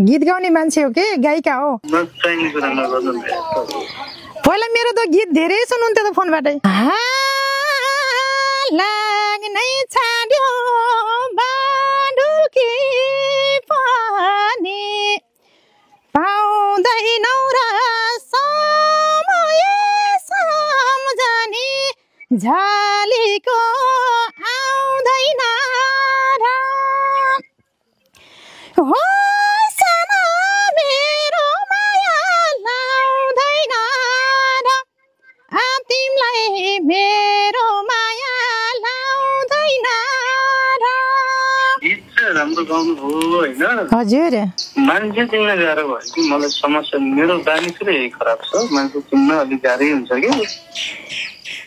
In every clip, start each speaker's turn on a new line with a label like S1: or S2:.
S1: गीत गाउने मान्छे हो कि गायिका हो? पहिला मेरो त गीत धेरै सुन्नुहुन्थ्यो त फोनबाटै। लाग्नै छाड्यो बाँडुकी पनि पाउँदैनौ र समय सम्झने झलीको आउँदैन र हो सानो मेरो माया लाउँदैन र तिमीलाई मेरो माया लाउँदैन र।
S2: राम्रो गाउनु हो होइन?
S1: हजुर
S2: मान्छे चिन्न गाह्रो भयो कि मलाई समस्या मेरो बानी चाहिँ यही खराब छ, मान्छे चिन्न अलिक गाह्रै हुन्छ कि।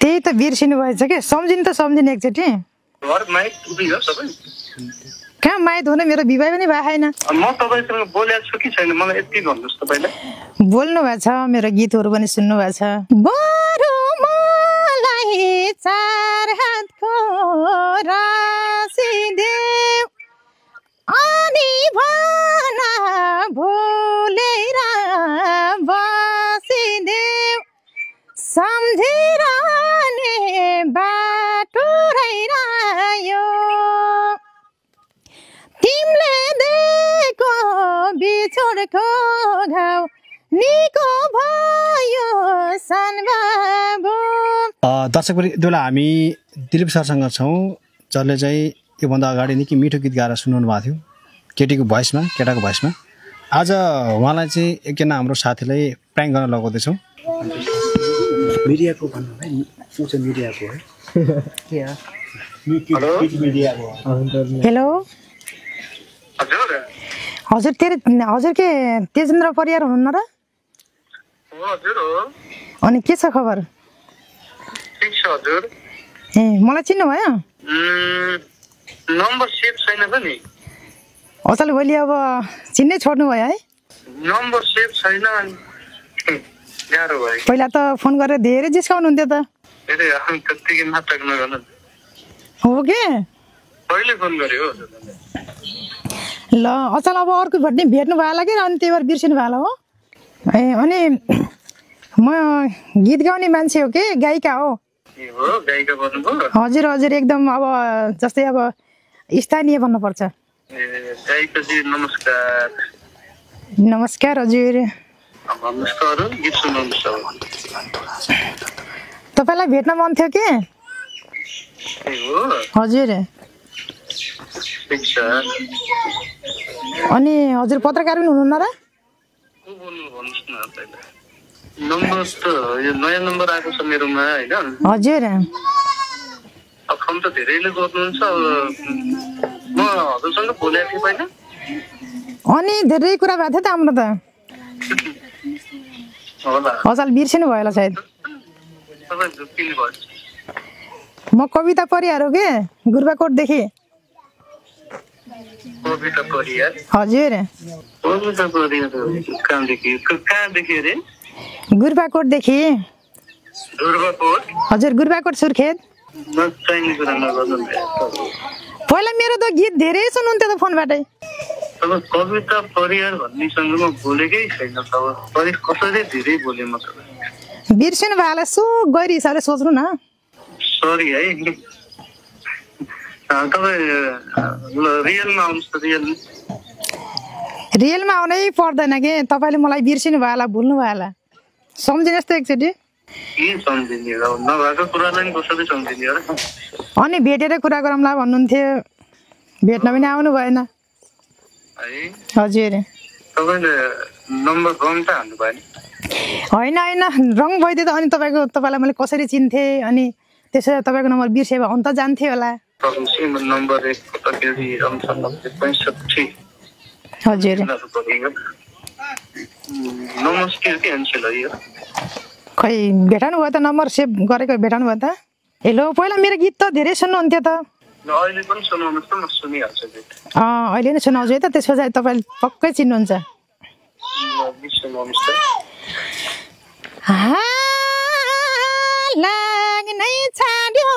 S1: त्यही त बिर्सिनु भएछ कि, सम्झिनु त सम्झिने एकचोटि।
S2: घर माइत उभियो सबै?
S1: कहाँ माइत हुने, मेरो विवाह पनि भएको छैन।
S2: म तपाईँसँग बोलेको छु कि छैन मलाई यति भन्नुहोस् तपाईँले।
S1: बोल्नु भएको छ, मेरो गीतहरू पनि सुन्नु भएको छ। बरु मलाई 4 हातको राशि देऊ अनि भन भुलेर बसिदेऊ सम्झिरहने बाटो रह्यो तिमीले दिएको बिछोडको घाउ निको भयो सनबाबु।
S3: दर्शक बेला हामी दिलीप सरसँग छौँ, जसले चाहिँ योभन्दा अगाडि निकै मिठो गीत गाएर सुनाउनु भएको थियो केटीको भोइसमा, केटाको भोइसमा। आज उहाँलाई चाहिँ एकजना हाम्रो साथीलाई प्र्याङ्क गर्न लगाउँदैछौँ।
S4: मिडियाको भन्नु है, सोच मिडियाको है।
S1: हेलो हजुर, हजुर के तेजेन्द्र परियार हुनुहुन्न र?
S2: हजुर हो।
S1: अनि के छ खबर?
S2: ठिक छ हजुर।
S1: ए मलाई चिन्नु भयो?
S2: नम्बर सेभ छैन त नि।
S1: अचल भोलि अब चिन्नै छोड्नु भयो है?
S2: नम्बर सेभ छैन, गाह्रो भयो।
S1: पहिला त फोन गरेर धेरै जिस्काउनुहुन्थ्यो त।
S2: त्यतिकै नाटक नगर्नु
S1: हो के?
S2: कहिले फोन गर्यो?
S1: ल अचल अब अर्को भेट्नु भयो होला कि, अनि त्यही भएर बिर्सिनु भयो होला हो? ए अनि म गीत गाउने मान्छे हो कि गायिका हो?
S2: गायिका भन्नुभयो?
S1: हजुर हजुर, एकदम अब जस्तै अब स्थानीय भन्नुपर्छ।
S2: गायिकाजी नमस्कार।
S1: नमस्कार हजुर। तपाईँलाई भेट्न मन थियो कि? हजुर। अनि हजुर पत्रकार पनि हुनुहुन्न र?
S2: नम्बर त यो नयाँ नम्बर आएको छ मेरोमा होइन?
S1: हजुर।
S2: अब फोन त धेरैले गर्नुहुन्छ, म हजुरसँग बोलेको थिएँ पहिला।
S1: अनि धेरै कुरा भएको थियो त हाम्रो त। अचल बिर्सिनु भयो होला सायद। म कविता परियार हो कि, गुर्बाकोटदेखि।
S2: कविता परियार?
S1: हजुर।
S2: कविता परियार कहाँदेखि अरे?
S1: गुर्बाकोटदेखि।
S2: गुर्बाकोट?
S1: हजुर, गुर्बाकोट सुर्खेत। पहिला मेरो त गीत धेरै सुन्नुहुन्थ्यो त फोनबाटै।
S2: कविता परियार भन्नेसँग म बोलेकै छैन, कसैले धेरै बोले म।
S1: बिर्सिनु भयो होला, सो गहिरो हिसाबले सोच्नु न।
S2: सरी है। तपाईँ रियलमा आउनुहोस् त।
S1: रियलमा आउनै पर्दैन कि, तपाईँले मलाई बिर्सिनु भयो होला, भुल्नु भयो होला। सम्झिनुहोस् त एकचोटि।
S2: के सम्झिने हो, नभएको कुरालाई कसरी सम्झिने हो?
S1: अनि भेटेर कुरा गरौँला भन्नुहुन्थ्यो, भेट्न पनि आउनु भएन। हजुर।
S2: तपाईँले नम्बर रङ त हाल्नु भयो नि?
S1: होइन होइन, रङ भइदियो त। अनि तपाईँलाई मैले कसरी चिन्थेँ, अनि त्यसो तपाईँको नम्बर बिर्से भए अन्त जान्थेँ होला।
S2: नम्बर 1
S1: हजुर।
S2: नमस्ते के हान्छेल यो?
S1: खै भेटाउनु भयो त, नम्बर सेभ गरेको भेटाउनु भयो त? हेलो, पहिला मेरो गीत त धेरै सुन्नुहुन्थ्यो त।
S2: अहिले पनि सुनाउनुहोस् त, म सुनिहाल्छु गीत।
S1: अहिले नै सुनाउँछु है त, त्यस पछाडि तपाईँले पक्कै चिन्नुहुन्छ। लाग्नै छाड्यो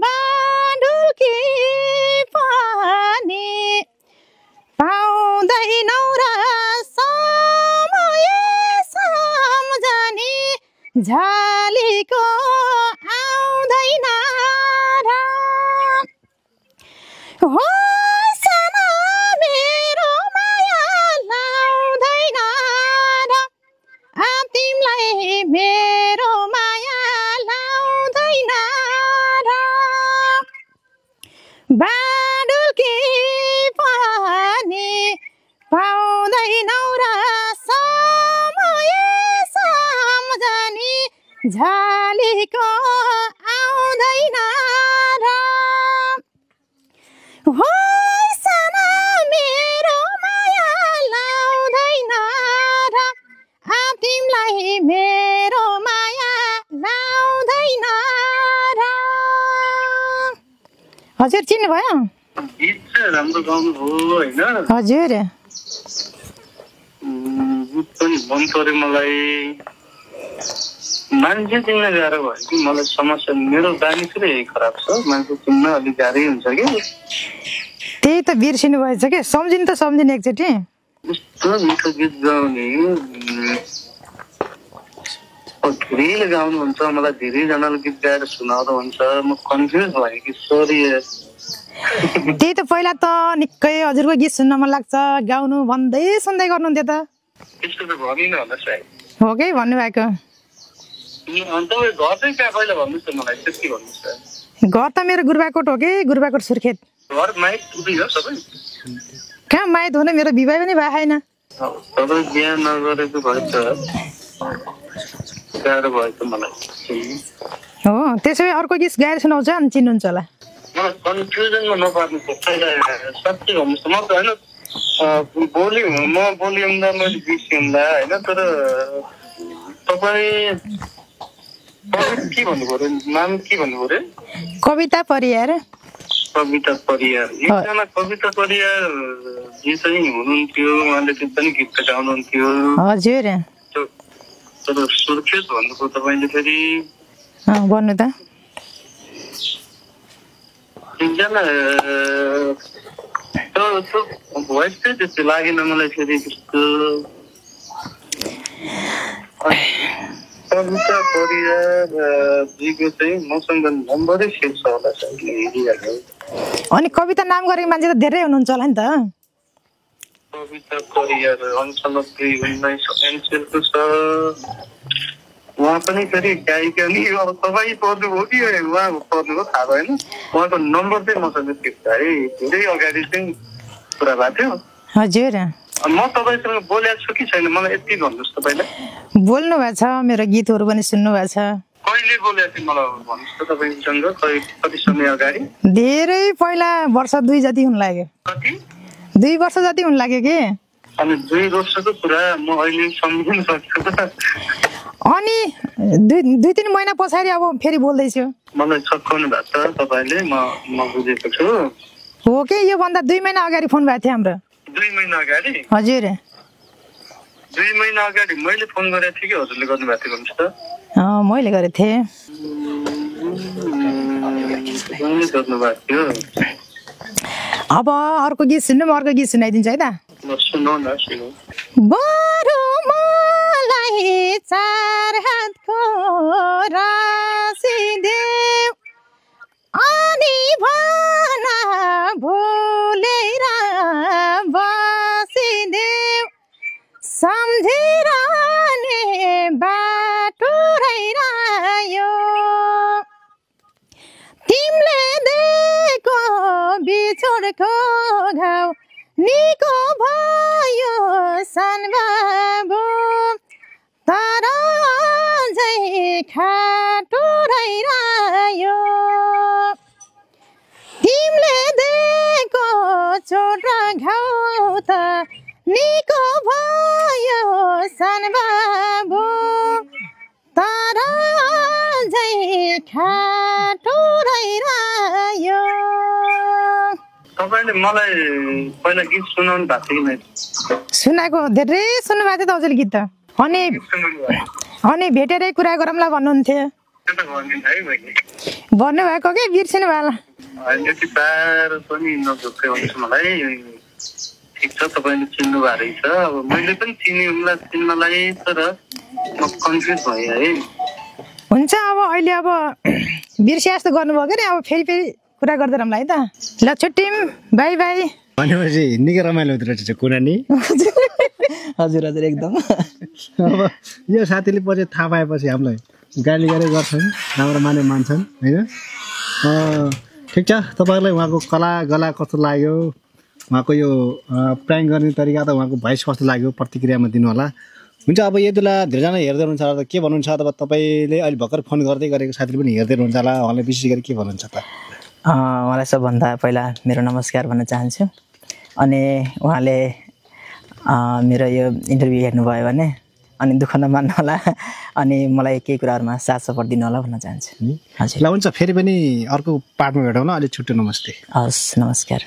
S1: बाँडुकी पनि पाउँदैन आउँदैनौ र समय सम्झने झ्यालीको आउँदैन र हो सानो मेरो माया लाउँदैन र तिमीलाई मेरो माया लाउँदैन र बाडुल्की पनि पाउँदैनौ र समय सम्झने झ्यालीको आउँदैन र हो सानो मेरो माया लाउँदैन र तिमीलाई मेरो माया लाउँदैन र हजुर चिन्नुभयो
S2: गीत चाहिँ राम्रो गाउनुभयो होइन
S1: हजुर
S2: गीत पनि मन पर्यो मलाई मान्छे चिन्न गाह्रो भयो कि मलाई समस्या मेरो बानी चाहिँ यही खराब छ मान्छे चिन्न अलिक गाह्रै हुन्छ कि
S1: त्यही त बिर्सिनु भएछ के सम्झिनु त सम्झिने एकचोटि
S2: यस्तो मिठो गीत गाउने धेरैले गाउनुहुन्छ मलाई धेरैजनाले गीत गाएर सुनाउँदा हुन्छ म कन्फ्युज भएँ कि सरी
S1: त्यही त पहिला त निकै हजुरको गीत सुन्न मन लाग्छ गाउनु भन्दै सुन्दै गर्नुहुन्थ्यो त
S2: त्यस्तो त भनिनँ होला सायद
S1: हो कि भन्नुभएको
S2: अनि तपाईँ घर चाहिँ कहाँ पहिला भन्नुहोस् न मलाई त्यति भन्नुहोस् न
S1: घर त मेरो गुरुबाकोट हो कि गुरुबाकोट सुर्खेत
S2: घर माइत उठि हो सबै
S1: कहाँ माइत हुने मेरो विवाह पनि भएको छैन
S2: तपाईँ बिहा नगरेको भए त गाह्रो भयो त मलाई
S1: हो त्यसो भए अर्को गीत गाएर सुनाउँछ अनि चिन्नुहुन्छ होला
S2: मलाई कन्फ्युजनमा नपार्नुहोस् पहिला साँच्चै भन्नुहोस् म त होइन बोली हुँदा मैले बिर्सिउँला होइन तर तपाईँ के भन्नुभयो अरे नाम के भन्नुभयो अरे
S1: कविता परियार
S2: कविता परियार एकजना कविता परियार जे चाहिँ हुनुहुन्थ्यो उहाँले त्यो पनि गीत त गाउनुहुन्थ्यो
S1: हजुर
S2: तर सुर्खेत भन्नुभयो तपाईँले फेरि
S1: भन्नु त
S2: एकजना भोइस चाहिँ त्यस्तो लागेन मलाई फेरि त्यस्तो कविता परियार जीको चाहिँ मसँग नम्बरै सेभ छ होला सायद हेरिरहेको
S1: अनि कविता नाम गरेको मान्छे त धेरै हुनुहुन्छ होला नि त
S2: कविता परियार 98 19 छ उहाँ पनि फेरि गायिका नि अब तपाईँ पर्नुभयो कि उहाँ पर्नुभयो थाहा भएन उहाँको नम्बर चाहिँ मसँग सेभ छ है धेरै अगाडि चाहिँ कुरा भएको थियो
S1: हजुर
S2: म तपाईँसँग बोलेको छु कि छैन मलाई यति भन्नुहोस् तपाईँलाई
S1: बोल्नु भएको छ मेरो गीतहरू पनि सुन्नु भएको छ
S2: कहिले बोलेको थिएँ मलाई भन्नुहोस् त तपाईँसँग कति समय अगाडि
S1: धेरै पहिला वर्ष 2 जति हुन लाग्यो
S2: कति
S1: 2 वर्ष जति हुन लाग्यो कि
S2: अनि 2 वर्षको कुरा म अहिले सम्झिन सक्छु
S1: अनि 2-3 महिना पछाडि अब फेरि बोल्दैछु
S2: मलाई छक्काउनु भएको छ तपाईँले म बुझेको छु
S1: हो कि योभन्दा 2 महिना अगाडि फोन भएको थियो हाम्रो
S2: 2 महिना अगाडि
S1: हजुर
S2: 2 महिना अगाडि मैले फोन गरेको थिएँ कि हजुरले गर्नुभएको थियो भन्नुहोस् त
S1: मैले गरेको थिएँ
S2: गर्नुभएको थियो
S1: अब अर्को गीत सुन्नु म अर्को गीत सुनाइदिन्छु है त
S2: सुनौ न सुनौ
S1: बरु मलाई 4 हातको राशि देऊ अनि भन भुलेर बसिदेऊ सम्झिरहने बाटो रहिरह्यो तिमीले दिएको बिछोडको घाउ निको भयो सानबाबु तर अझै खाटो रहिरह्यो तिमीले दिएको चोट र घाउ त निको भयो सानबाबु तर अझै खाटो रहिरह्यो
S2: तपाईँले मलाई पहिला गीत सुनाउनु भएको थियो कि
S1: सुनाएको धेरै सुन्नु भएको थियो त हजुरले गीत त अनि भेटेरै कुरा गरौँला भन्नुहुन्थ्यो भन्नुभएको कि बिर्सिनु भयो होला
S2: यति बाह्र पनि नझुक्कै हुन्छ मलाई ठिक छ, तपाईँले चिन्नु भएको रहेछ। अब मैले पनि उनलाई चिन्नलाई, तर म कन्फ्युज भएँ है।
S1: हुन्छ, अब अहिले अब बिर्सिया जस्तो गर्नुभयो कि अब फेरि कुरा गर्दै रहौँला है त। ल छुट्टिम, बाई बाई।
S3: भनेपछि निकै रमाइलो हुँदो रहेछ कुरा नि।
S5: हजुर हजुर एकदम।
S3: अब यो साथीले पछि थाहा पाएपछि हामीलाई गाली गरे गर्छन्, राम्रो मान्छन् होइन। ठिक छ, तपाईँहरूलाई उहाँको कला गला कस्तो लाग्यो, उहाँको यो प्राङ्क गर्ने तरिका त उहाँको भोइस कस्तो लाग्यो प्रतिक्रियामा दिनु होला। हुन्छ, अब यति बेला धेरैजना हेर्दै हुनुहुन्छ होला त के भन्नुहुन्छ, अथवा तपाईँले अहिले भर्खर फोन गर्दै गरेको साथीले पनि हेर्दै हुनुहुन्छ होला, उहाँलाई विशेष गरी के भन्नुहुन्छ त?
S5: उहाँलाई सबभन्दा पहिला मेरो नमस्कार भन्न चाहन्छु। अनि उहाँले मेरो यो इन्टरभ्यू हेर्नुभयो भने अनि दुःख नमान्नु होला, अनि मलाई केही कुराहरूमा साथ सपोर्ट दिनु होला भन्न चाहन्छु। हजुर
S3: ल हुन्छ, फेरि पनि अर्को पार्टमा भेटौँ ल। अहिले छुट्टो, नमस्ते।
S5: हस्, नमस्कार।